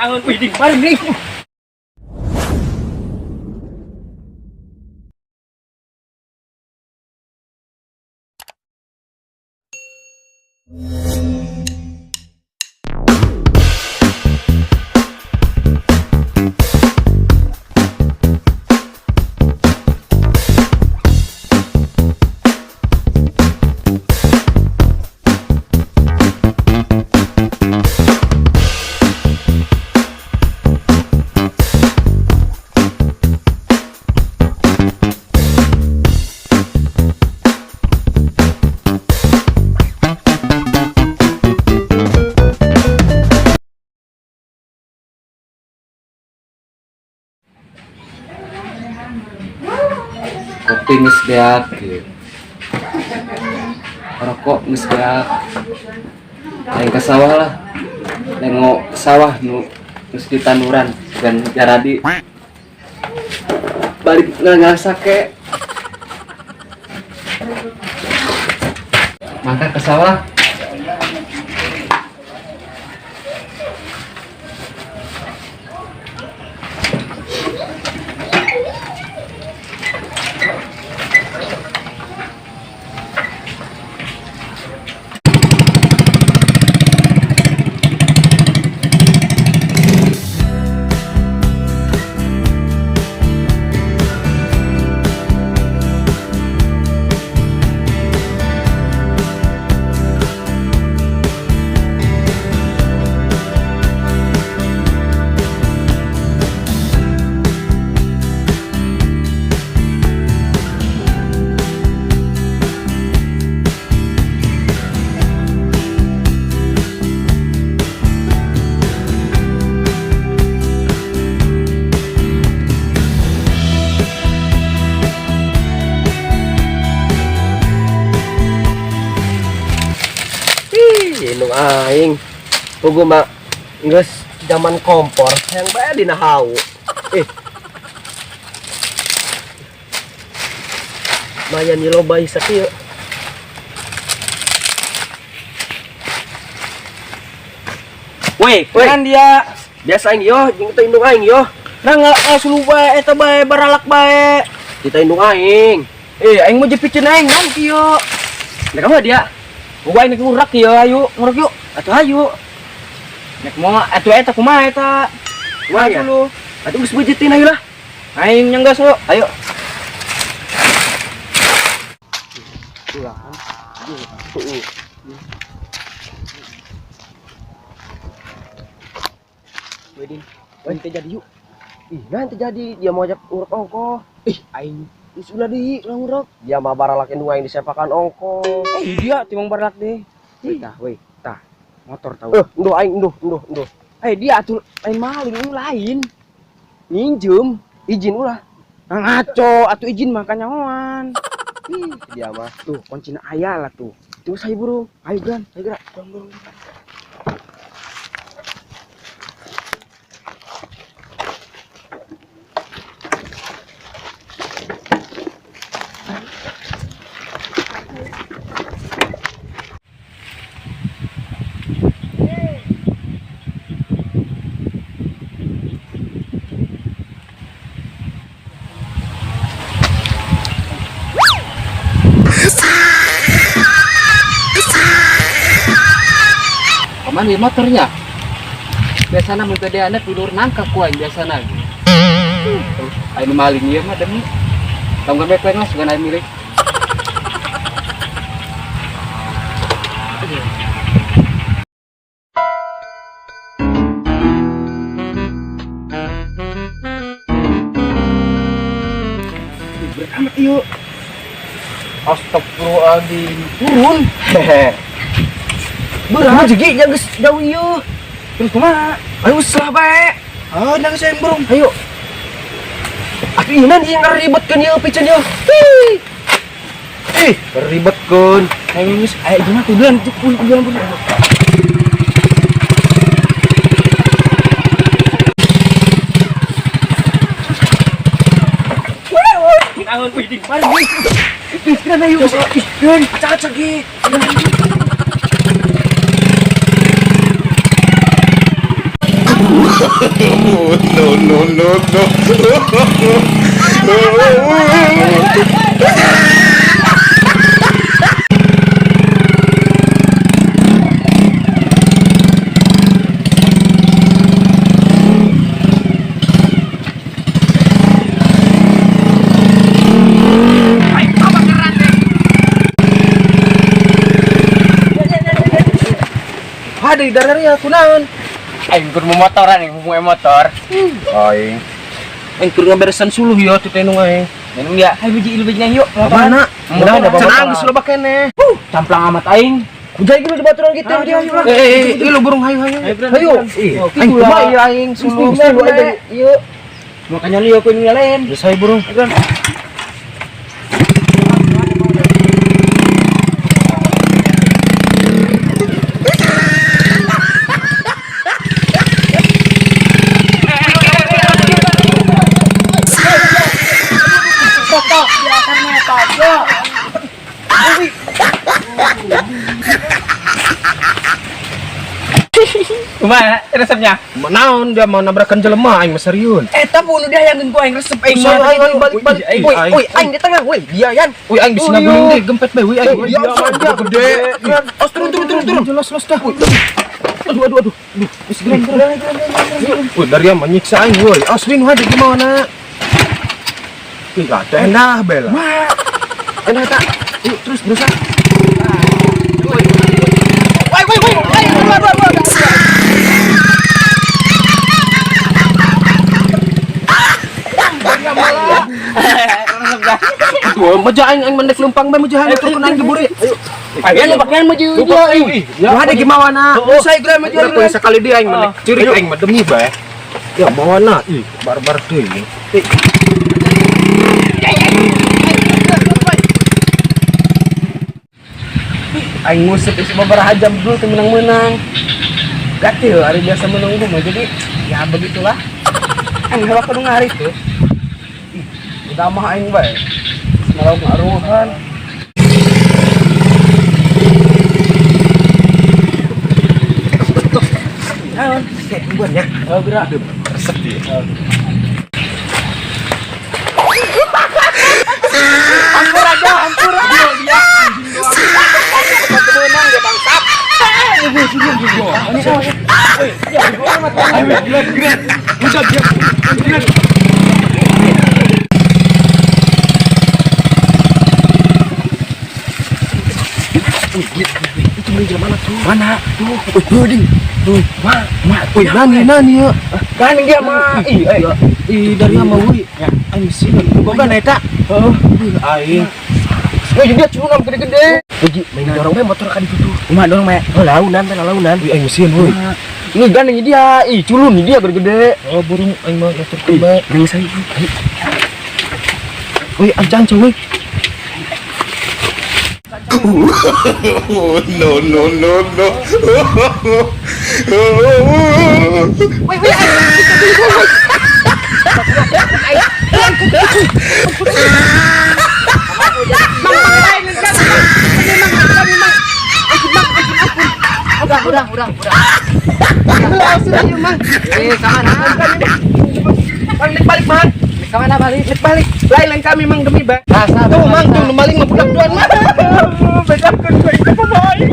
Angon wih di mari. Kopi geus beak kieu. Rokok geus beak. Aing ka sawah lah. Nengok sawah nu geus ditanduran dan jaradi. Balik ngerasa ke. Mangkat ke sawah. Ih, indung aing. Pugu mah geus zaman kompor yang bae dina hau. Eh. Mayan ieu loba sakieu. Weh, Weh. kan dia Biasa aing yo jeung teh indung aing yo. Nah nggak sulu bae eta bae baralak bae. Kita indung aing. Eh, aing mau jepiceun aing kan kieu. Nek mah dia. Gua aing ngurak kieu, ayo ngurak yuk. Atuh ayo. Nek mau atuh eta kumaha eta? Kumaha ya? Dulu. Atuh geus bujetin ayo lah. Aing nyanggas lo. Ayo. Wedin, nanti jadi yuk. Ih, nanti jadi dia mau ajak ngurek ongkoh. Ih, aing geus ulah deui ulah ngurek. Dia mah baralak indung aing disepakan ongkoh. Eh, dia timang baralak deh. Weh, tah, weh, tah. Motor tahu. Eh, nduh aing, nduh, nduh, nduh. Eh, dia atuh lain maling, ini lain. Minjem, izin ulah. Nah, ngaco, atuh izin mah kanyahoan. Ih, dia mah. Tuh, kuncina aya lah tuh. Terus ayo buru. Ayo, Gran. Ayo gerak. Dorong, dorong. Kemana ya motornya? Biasana mun teu anak tidur nangka ku aing biasana. Aing maling ieu mah demi. Tong gawe lah sugan aing milik. Berat amat yuk. Astagfirullahaladzim. Turun. Hehe. Berat juga jangan geus jauh ieu. Terus kumaha? Ayo ulah bae. Ah, nang saya burung. Ayo. Atuh ieu nanti yang ngaribetkeun ieu piceun ieu. Ih. Ih, ngaribetkeun. Ayo geus, ayo gimana tuh jalan, jalan, jalan. Angon wih di mari. Ih, keren ayo. Ih, keren. Acak-acak ge. No, no, no, no. Hade dari ya kunaon? Aing keur motoran, aing mau motor. Aing. Aing keur ngaberesan suluh ya teh nu aing. Minum ya. Hayu biji ilu biji yuk. Mana? Mana ada Cenah geus loba keneh. Camplang amat aing. Kujai gitu di baturan kita. Eh, ilu burung hayu hayu. Hayu. Aing kumaha ieu aing suluh. Suluh ieu. Makanya lu aku nyalain. Geus hayu burung. Kumaha resepnya? Naon dia mau nabrakan jelema aing mah seriun. Eta bunuh dia yang gua aing resep aing. Aing aing balik balik. Woi, woi, aing di tengah, woi, dia yan. Woi aing bisa naguling deh gempet bae woi aing. Dia gede. Os turun turun turun turun. Jelas jelas dah. Aduh aduh aduh. Aduh, geus geura. Woi dari yang menyiksa aing woi. Os win hade gimana? Ih, ada endah bela. Endah tak. Yuk terus berusaha. Woi, woi, woi, woi, woi, woi, woi. Wah, meja aing aing mendek lempang bae meja aing turun aing diburi. Ayo. Ayo lu pakaian maju dia aing. Ya ada gimana? Saya geura maju. Udah sekali dia aing mendek ciri aing mah demi bae. Ya mawana ih barbar deui. Aing ngusep isi beberapa jam dulu tuh menang-menang. Gatil hari biasa menunggu mah jadi ya begitulah. Aing heula kudu ngari tuh. Ih, udah mah aing bae. Semalam ngaruhan. Naon? Kayak tungguan ya. Oh, gerak. Resep dia. Ampura aja, ampura. Dia. Menang dia bangsat. Itu meja mana tuh? Mana? Tuh, woi ding. Tuh, ma, ma, woi nani nani ya. Kan dia mah. Ih, ih dari sama woi. Aing sih, boga eta. Heeh. Aing. Woi, dia culun gede-gede. Uji, main dorong bae motor ka ditu tuh. Kumaha dorong bae? Oh, launan teh launan. Wih, aing mesin woi. Ini gandeng dia, ih culun dia gede-gede. Oh, burung aing mah motor ka bae. Nang saya. Woi, ancan woi. No, no, no, no. Woi, woi, udah, udah, udah, udah. Eh, sama Bang, balik, Mang. Kamana balik? Balik. Lain lain kami mang demi, Bang. Tuh, Mang, tuh maling mah budak duan mah. Bedakeun ku itu pemain.